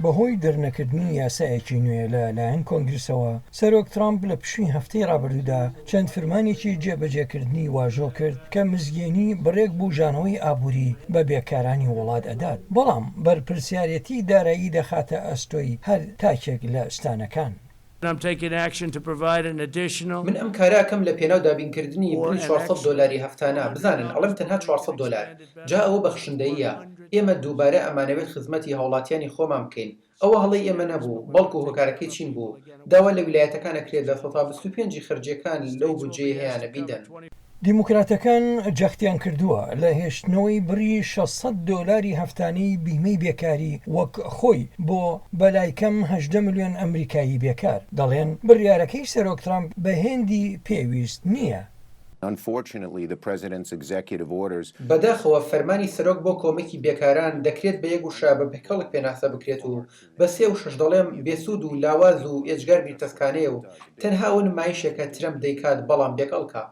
بەهۆی دەرنەکردنی یاسایەکی نوێ لە لایەن کۆنگرسەوە، سەرۆک ترامپ لە پشووی هەفتەی ڕابردوودا چەند فرمانێکی جێبەجێکردنی واژۆ کرد کە مزگێنی بڕێک بوژانەوەی ئابووری بە بێکارانی وڵات ئەدات، بەڵام بەرپرسیارێتی دارایی دەخاتە ئەستۆی هەر تاکێک لە ستانەکان. من ئەم کارە ئەکەم لە پێناو دابینکردنی بڕی 400 دۆلاری هەفتانە، بزانن ئەڵێم تەنها 400 دۆلار، جا ئەوە بەخشندەییە، ئێمە دووبارە ئەمانەوێت خزمەتی هاوڵاتیانی خۆمان بکەین، ئەوە هەڵەی ئێمە نەبوو، بەڵکو هۆکارەکەی چین بوو، داوا لە ویلایەتەکان ئەکرێت 25% ی خەرجیەکان لەو بودجەی هەیانە بیدەن. دیموکراتەکان جەختیان کردووە لە هێشتنەوەی بڕی 600 دۆلاری هەفتانەی بیمەی بێکاری وەک خۆی بۆ بەلایکەم 18 ملیۆن ئەمریکایی بێکار، دەڵێن بڕیارەکەی سەرۆک ترەمپ بە هێندی پێویست نییە. بەداخەوە فەرمانی سەرۆک بۆ کۆمەکی بێکاران دەکرێت بە یەک وشە بە بێکەڵک پێناسە بکرێت و بە سێ وشەش دەڵێم بێسوود و لاواز و ئێجگار بیرتەسکانەیە و تەنها ئەوە نمایشێکە ترەمپ دەیکات بەڵام بێکەڵکە.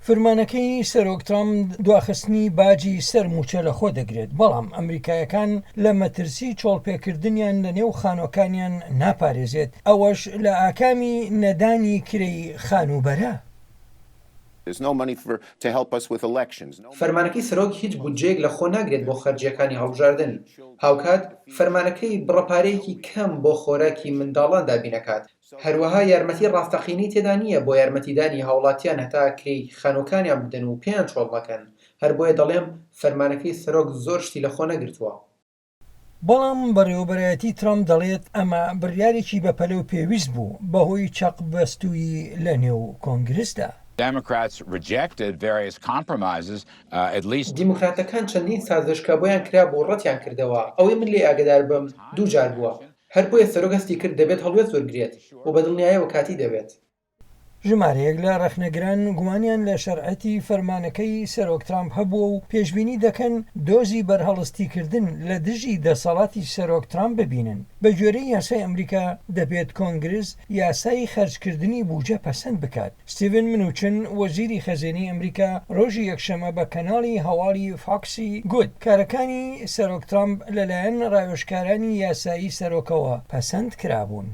فرمانەکەی سەرۆک ترەمپ دواخستنی باجی سەر مووچە لەخۆ دەگرێت، بەڵام ئەمریکایەکان لە مەترسی چۆڵپێکردنیان لەنێو خانووەکانیان ناپارێزێت، ئەوەش لە ئاکامی نەدانی کرێی خانووبەرە. فەرمانەکەی سەرۆک هیچ بودجەیەک لە خۆ ناگرێت بۆ خەرجییەکانی هەڵبژاردن، هاوکات فەرمانەکەی بڕە پارەیەکی کەم بۆ خۆراکی منداڵان دابینەکات، هەروەها یارمەتی ڕاستەقینەی تێدا نییە بۆ یارمەتیدانی هاوڵاتیان هەتا کرێی خانووەکانیان بدەن و پێیان چۆڵ نەکەن، هەر بۆیە دەڵێم فەرمانەکەی سەرۆک زۆر شتی لە خۆ نەگرتووە. بەڵام بەڕێوەبەرایەتی ترەمپ دەڵێت ئەمە بڕیارێکی بەپەلە و پێویست بوو بەهۆی چەقبەستوویی لەنێو کۆنگرسدا. دیموکراتەکان چەندین سازش کە بۆیان کرابوو ڕەتیان کردەوە، ئەوەی من لێی ئاگادار بم دوو جار بووە، هەر بۆیە سەرۆک هەستی کرد دەبێت هەڵوێست وەرگرێت و بە دڵنیایەوە کاتی دەوێت. ژمارەیەک لە ڕەخنەگران گومانیان لە شەرعیەتی فەرمانەکەی سەرۆک ترامپ هەبووە و پێشبینی دەکەن دۆزی بەرهەڵستیکردن لە دژی دەسەڵاتی سەرۆک ترامپ ببینن. بەگوێرەی یاسای ئەمریکا دەبێت کۆنگرس یاسای خەرجکردنی بوجە پەسەند بکات. ستیڤن منوچن وەزیری خەزێنەی ئەمریکا ڕۆژی یەکشەممە بە کەناڵی هەواڵی فاکسی گوت کارەکانی سەرۆک ترامپ لەلایەن ڕاوێژکارانی یاسایی سەرۆکەوە پەسەند کرابوون.